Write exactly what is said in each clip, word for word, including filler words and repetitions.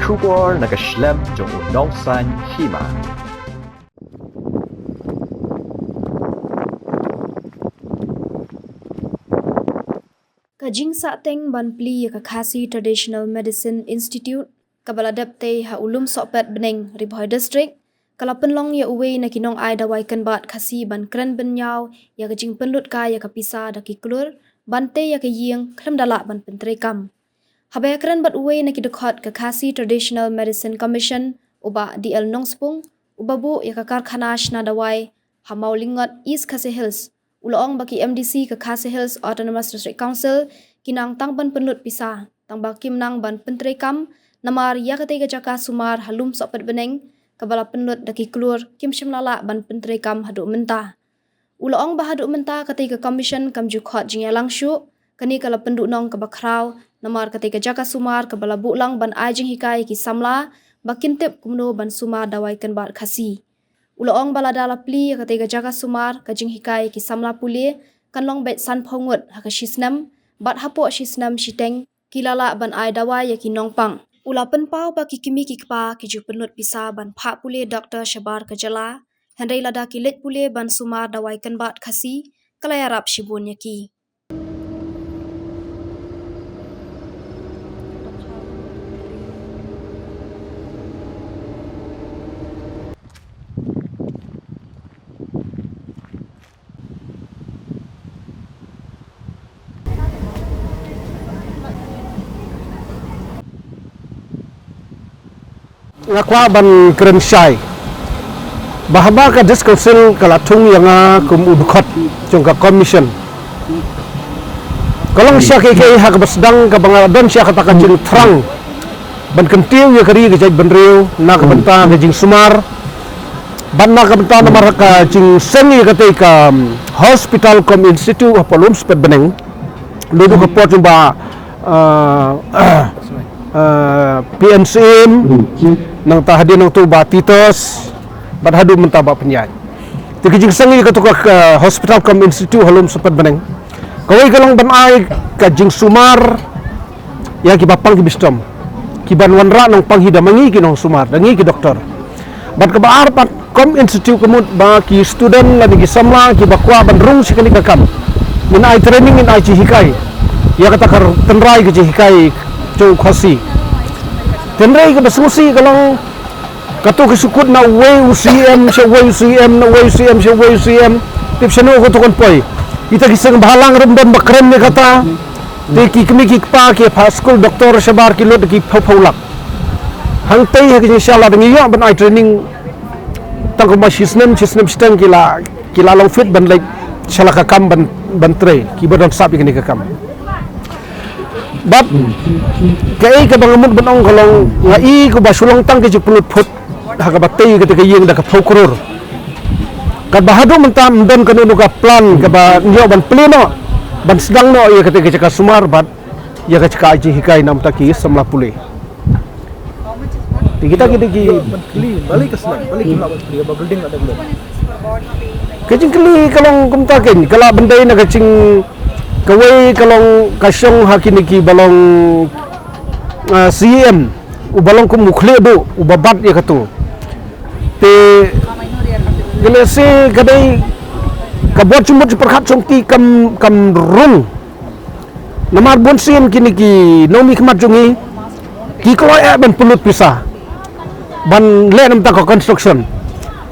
Khubor na ka shlem jong u nongsan hima. Ka jingsahteng ban plie ïa ka Khasi Traditional Medicine Institute, kaba la dep tei ha u Lumsohpet Bneng, Ri Bhoi District, ka la pynlong ïa uwei na ki nongai dawai kynbat Khasi ban kren bynñiaw ïa ka jingpynlut kai ïa ka pisa da ki klur, ban tei ïa ka ïing khlem da lah ban pyntreikam. Haba ïakren bad uwei na ki dkhot ka Khasi Traditional Medicine Commission, u Bah D L Nongspung, uba buh ïa ka karkhana shna dawai ha Mawlyngot, East Khasi Hills, u la ong ba ki M D C ka Khasi Hills Autonomous District Council ki nang tang ban pynlut pisa, tang ba kim nang ban pyntreikam, namar ïa katei ka jaka sumar ha Lumsohpet Bneng, kaba la pynlut da ki klur, kim shym la lah ban pyntreikam haduh mynta. U la ong ba haduh mynta katei ka commission kam ju khot jingïalang shuh, kane ka la pynduhnong kaba khraw, namar katei ka jaka sumar kaba la buh lang ban ai jinghikai ïa ki samla, ba kin tip kumno ban sumar dawai kynbat Khasi. U la ong ba lada la plie ïa katei ka jaka sumar, ka jinghikai ïa ki samla pule kan long beit sanphew ngut ha ka shisnem, bad hapoh shisnem shiteng ki la lah ban ai dawai ïa ki nongpang. U la pynpaw ba ki kmie ki kpa ki ju pynlut pisa ban phah pule doktor shabar ka jylla, hynrei lada ki leit pule ban sumar dawai kynbat Khasi, ka la ïarap shibun ïa ki. Nga kwah ban kren shai ba haba ka District Council ka la thung ïa nga kum u dkhot jong ka commission, ka long sha kaei kaei ha kaba sdang kaba nga don sha kata ka jingthrang ban kyntiew ïa ka ri ka jaitbynriew na ka bynta ka jingsumar, bad na ka bynta namar ka jingseng ïa katei ka, um, hospital cum institute hapoh Lumsohpet Bneng. Naduh ka por jong Bah, uh, uh, P N Syiem, nangta hadien nangta u Bah Titos, bad haduh mynta Bah Pynïaid. Te ka jingseng ïa kato ka, ka hospital cum institute ha Lumsohpet Bneng, kawei ka long ban ai ka jingsumar ïa kiba pang ki bistom, kiban wanrah nongpang hi da ma ngi ki nongsumar, da ngi ki doktor. Bad kaba ar pat, cum institute ka mut ba ki student lane ki samla kiba kwah ban rung sha kane ka kam, ngin ai training, ngin ai jinghikai ïa kata ka tynrai ka jinghikai jong u Khasi. Tynrai kaba sngewsih ka long, kato ka shu kut na uwei u C M sha uwei u C M, na uwei u C M sha uwei u C M. Tip shano kato kan poi. Ita ki seng bhalang ruh ym don ba kren ïa kata. Te ki kmie ki kpa ki phah skul doktor shabar ki lut ki phew phew lak. Hangtei ha ki jingshisha lada ngi ïoh ban ai training tang kumba shisnem, shisnem shiteng ki la, ki la long fit ban leit sha la ka kam ban, ban trei, kiba don sap ïa kane ka kam. Bad kaei kaba nga mut ban ong ka long, nga i kumba shu long tang ka jingpynlut phut ha kaba tei kata ka ïing da ka phew klur. Katba haduh mynta ym don kano kano ka plan kaba ngi ïoh ban plie noh, ban sdang noh ïa kata ka jaka sumar bad ïa ka jaka ai jinghikai na ka bynta ki samla pule. Te kita ki dei ki, ban kylli, balei ka sdang, balei kim lah ban plie, ba building la dang dei. Ka jingkylli ka long kumta keiñ, ka lah ban dei na ka jing, kawei ka long ka shong ha kine kiba long, ah, C M, uba long kum u khlieh duh, uba bat ïa kato. Te, ka lehse ka dei ka bor jingmut jingpyrkhat jong ki kam, kam rung. Namar bun sien kine ki nongmihkhmat jong ngi ki kloi eh ban pynlut pisa ban leh na bynta ka construction.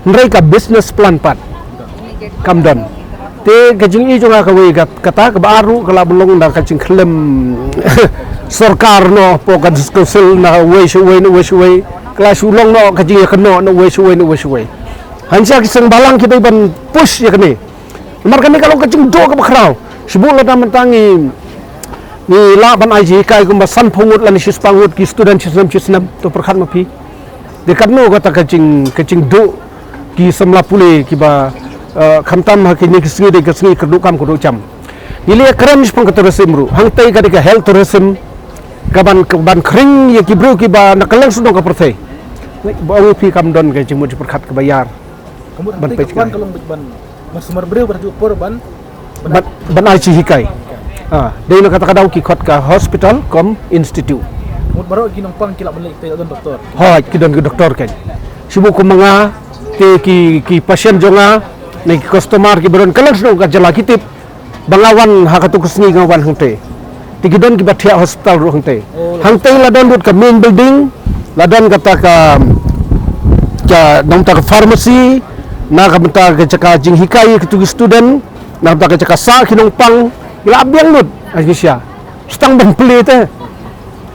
Hynrei ka business plan pat kam don. Te ka jingi jong nga kawei kat-, kata, kaba ar ruh ka lah ban long da ka jingkhlem sorkar noh, hapoh ka District Council na uwei sha uwei, na uwei sha uwei. Ka lah shu long noh ka jingïakynnoh na uwei sha uwei, na uwei sha uwei. Hynrei ki seng bhalang ki dei ban push ïa kane. Namar kane ka long ka jingduh kaba khraw. Shibun lada mynta ngi, ngi lah ban ai jinghikai kumba sanphew ngut lane shispah ngut ki student shisnem shisnem, to pyrkhat ma phi. Dei katno kata ka jing, ka jingduh ki samla pule kiba, eh, khamtam ha kine ki sngi dei ka sngi kyrduh kam kyrduh jam. Ngi la ïakren shaphang ka tourism ruh, hangtei ka dei ka health tourism, kaban, kaban khring ïa ki briew kiba na kylleng shnong ka pyrthei. Ba ong ïa phi kam don ka jingmut jingpyrkhat kaba ïar. Ka mut ban hangtei peit ka plan ka long ban, ban sumar briew ban haduh por ban, ban, ban ai jinghikai. Ah, dei na kata ka daw ki khot ka hospital cum institute. Mut baroh ki nongpang ki lah ban leit, te don doktor. Hooid, ki don ki doktor kan. Shu bun kum ma nga, te ki, ki patient jong nga, ne ki customer kiba don kylleng shnong ka jylla ki tip ba nga wan ha katu ka sngi, nga wan hangtei. Te ki don kiba thiah hospital ruh hangtei. Oh. Hangtei la don ruh ka main building, la don kata ka, ka, na bynta ka pharmacy, na ka bynta ka jaka jinghikai katu ki student, na bynta ka jaka sah ki nongpang, ki la biang lut ha jingshisha. Sdang ban plie te.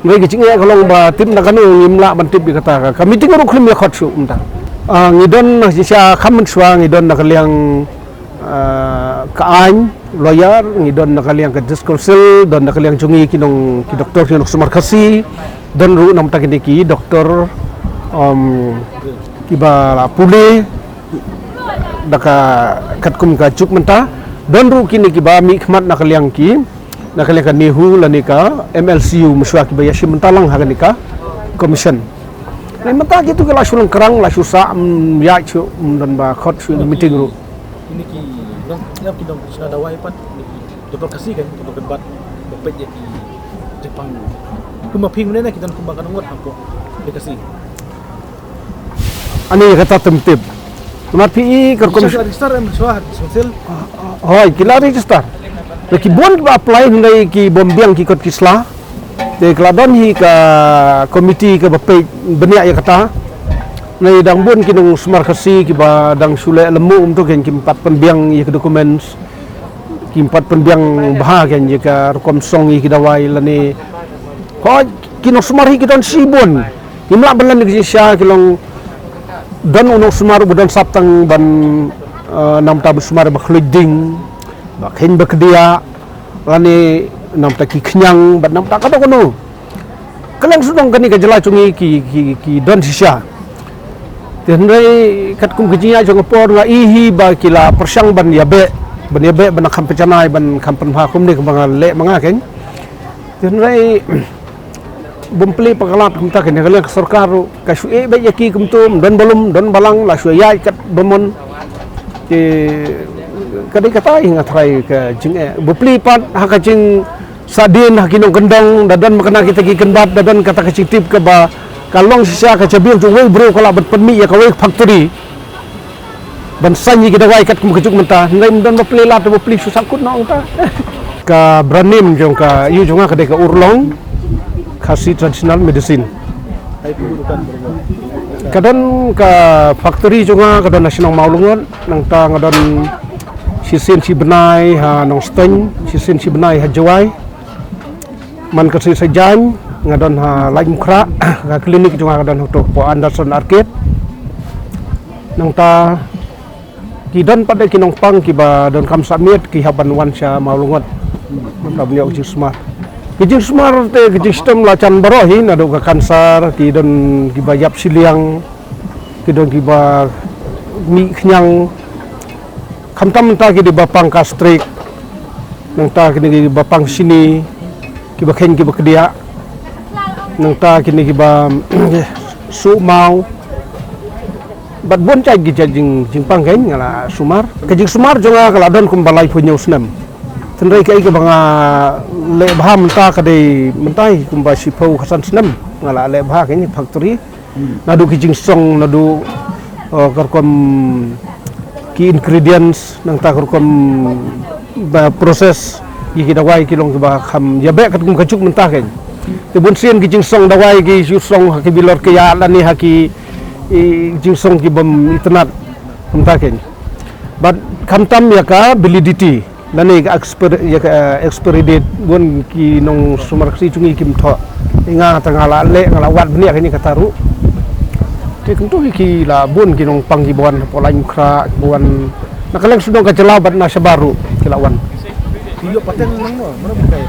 Ngi, ka jingeh ka long ba tip na kano ngim lah ban tip ïa kata ka, ka meeting ruh khlem ïa khot shuh mynta. Ah, ngi don na jingshisha kham mynshuwa ngi don na ka liang, ah, ka aiñ, lawyer, ngi don na ka liang ka District Council, don na ka liang jong ngi ki nong, ki doktor, ki nong sumar Khasi, don ruh na bynta kine ki doktor, um, kiba la pule da ka katkum ka juk mynta, don ruh kine kiba mihkhmat na ka liang ki, na ka liang ka NEHU lane ka MLCU mynshuwa kiba ïa shim bynta lang ha kane ka commission. Ngi mynta kitu ki la shu lyngkrang, la shu sah, mm, ïa shu, mm, don ba khot shu meeting ruh. Kine ki nong, ïa ki nong sna dawai pat, kine ki doktor Khasi kan, doktor kan bat, ba peit ïa ki jingpang. Kumba phi mynne ki don kumba ka nongot hapoh Khasi. Ani kata tem tip. Namar phi i ka rukom. Sa register em shuwa, District Council. Hooid, ki la register. Te ki bun ba apply hynrei ki bym biang ki kot ki sla. Te ka la don hi ka committee kaba peit bniah ïa kata. Hynrei dang bun ki nong sumar Khasi kiba dang shu leh lemu um tu ken kim pat pynbiang ïa ki documents. Kim pat pynbiang bha ken ïa ka rukom song ïa ki dawai lane. Hooid, ki nong sumar hi ki don shibun. Ngim lah ban len da ka jingshisha, ki long don u nongsumar uba don sap tang ban, eh, na bynta ban sumar ba khluid ding, ba kheiñ ba khdiah, lane na bynta ki khñiang, bad na bynta kano kano. Kylleng shnong kane ka jylla jong ngi ki, ki, ki don shisha. Te hynrei katkum ka jingïaid jong ka por nga i hi ba ki la pyrshang ban ïabeh, ban ïabeh, ban kham pynjanai, ban kham pynbha kumne kumba nga leh ma nga ken. Te hynrei bym plie palat kumta ken, ka liang ka sorkar ruh ka shu ïeh beit ïa ki kumto, ym don ba lum, ym don balang, la shu ïaid kat ba mon. Te ka dei kata hi nga tharai ka jingeh. Bym plie pat ha ka jingsahdien ha ki nongkyndong, da don ma kane kita ki kynbat, da don kata ka jingtip kaba ka long shisha ka jabieng jong uwei u briew ka lah ban pynmih ïa kawei ka factory. Ban saiñ ïa ki dawai katkum ka juk mynta, hynrei ym don ba plie lad, ba plie shu sahkut noh ong ta. Ka brand name jong ka, ïa jong nga ka dei ka Urlong Khasi Traditional Medicine. Ka don ka factory jong nga ka don ha shnong Mawlyngot, nangta nga don shisien shi bnai ha Nongstoiñ, shisien shi bnai ha Jowai. Man ka shisien sa jaiñ nga don ha Laitumkhrah, ka klinik jong nga ka don hato hapoh Anderson Arcade. Nangta ki don pat de ki nongpang kiba donkam sah miet ki hap ban wan sha Mawlyngot. Nangta ban ïoh jingsumar. Ki jingsumar te ki jingshitom la jan baroh hi, naduh ka cancer, ki don kiba ïap shiliang, ki don kiba mih khñiang. Khamtam mynta ki dei ba pang gastric, nangta kine kiba pang shini, kiba kheiñ kiba khdiah, nangta kine kiba suh maw. Bad bun jait ki jait jing, jingpang kein nga la sumar. Ka jingsumar jong nga ka la don kumba laiphew hynñiew snem. Hynrei kaei kaba nga leh bha mynta ka dei mynta hi kumba shiphew khatsan snem nga la leh bha kein factory. Naduh ki jingsong, naduh, uh, ka rukom ki ingredients, nangta ka rukom ba process ïa ki dawai ki long kiba kham ïabeh katkum ka juk mynta kein. Te bun sien ki jingsong dawai ki ju song ha ki bilor ki ïa lane ha ki, i, jingsong ki bym itynnad mynta kein. Bad khamtam ïa ka validity. Lane ka exper-, ïa ka, eh, expiry date bun ki nongsumar Khasi jong ngi kim thoh. Nga ta nga la leh, nga la wad bniah kane kata ruh. Te kumto hi ki la bun ki nongpang kiba wan hapoh Laitumkhrah, kiba wan na kylleng shnong ka jylla bad na shabar ruh ki la wan. Ki ïoh pateng nangno, mano bukai.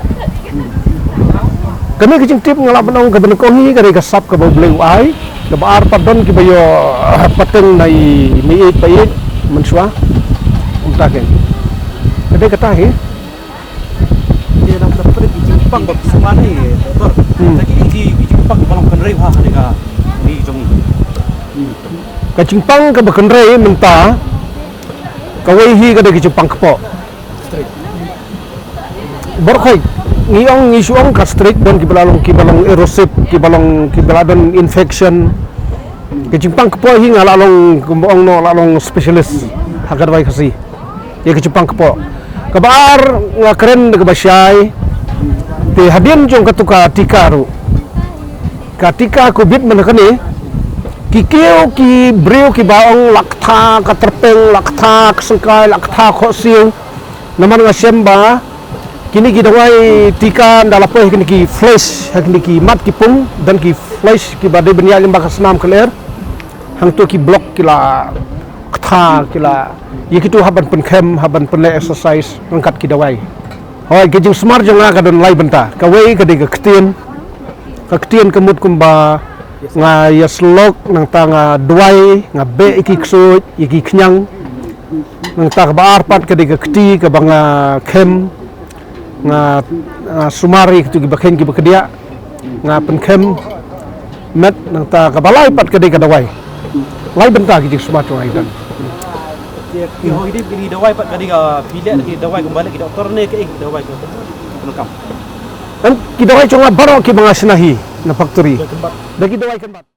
Kane ka jingtip nga lah ban ong kaba nyngkong hi ka dei ka sap kaba U Blei u ai, kaba ar pat don kiba ïoh, ah, pateng na i meiieid paieit mynshuwa. Kumta kein. Ka dei kata hi. Te nang da pyrkhat ki jingpang ba sumar ni, doktor. Hmm. Te ki, ki, ki jingpang ba long kynrei ha kane ka ri jong ngi. Ka jingpang kaba kynrei mynta kawei hi ka dei ka jingpang kpoh. Baroh khoit. Ngi ong, ngi shu ong ka strict, don kiba la long, kiba long erosive, kiba long, kiba la don infection. Ka jingpang kpoh hi nga la long, kumba ong noh, la long specialist ha ka dawai Khasi. Ïa ka jingpang kpoh. Kaba ar, nga kren da kaba shai. Te hadien jong katu ka tika ruh, ka tika covid mynta kane, ki kiew ki briew kiba ong la ktah ka tyrpeng, la ktah ka syngkai, la ktah ka khohsiew. Namar nga shem ba kine ki dawai tika ynda la poi ha kine ki flesh, ha kine ki mat ki pung, don ki flesh kiba dei ban ïaid lyngba ka snam ka lyer. Hangto ki block ki la ktah, ki la, ïa kitu hap ban pynkhem, hap ban pynleh exercise ryngkat ki dawai. Hooid, ka jingsumar jong nga ka don lai bynta. Kawei ka dei ka ktien. Ka ktien ka mut kumba nga ïasyllok, nangta nga duwai, nga beh ïa ki ksuid, ïa ki khñiang. Nangta kaba ar pat ka dei ka kti kaba nga khem, nga, nga sumar ïa kitu kiba kheiñ kiba kdiah, nga pynkhem met, nangta kaba lai pat ka dei ka dawai. Lai bynta ki jingsumar jong nga ïa kata. Ki hoi dei ki dawai pat ka dei ka phi leh ki dawai kumba leh ki doktor ne kaei ki dawai ka pyndonkam. Em, ki dawai jong nga baroh kiba nga shna hi na factory. Da ki dawai kynbat.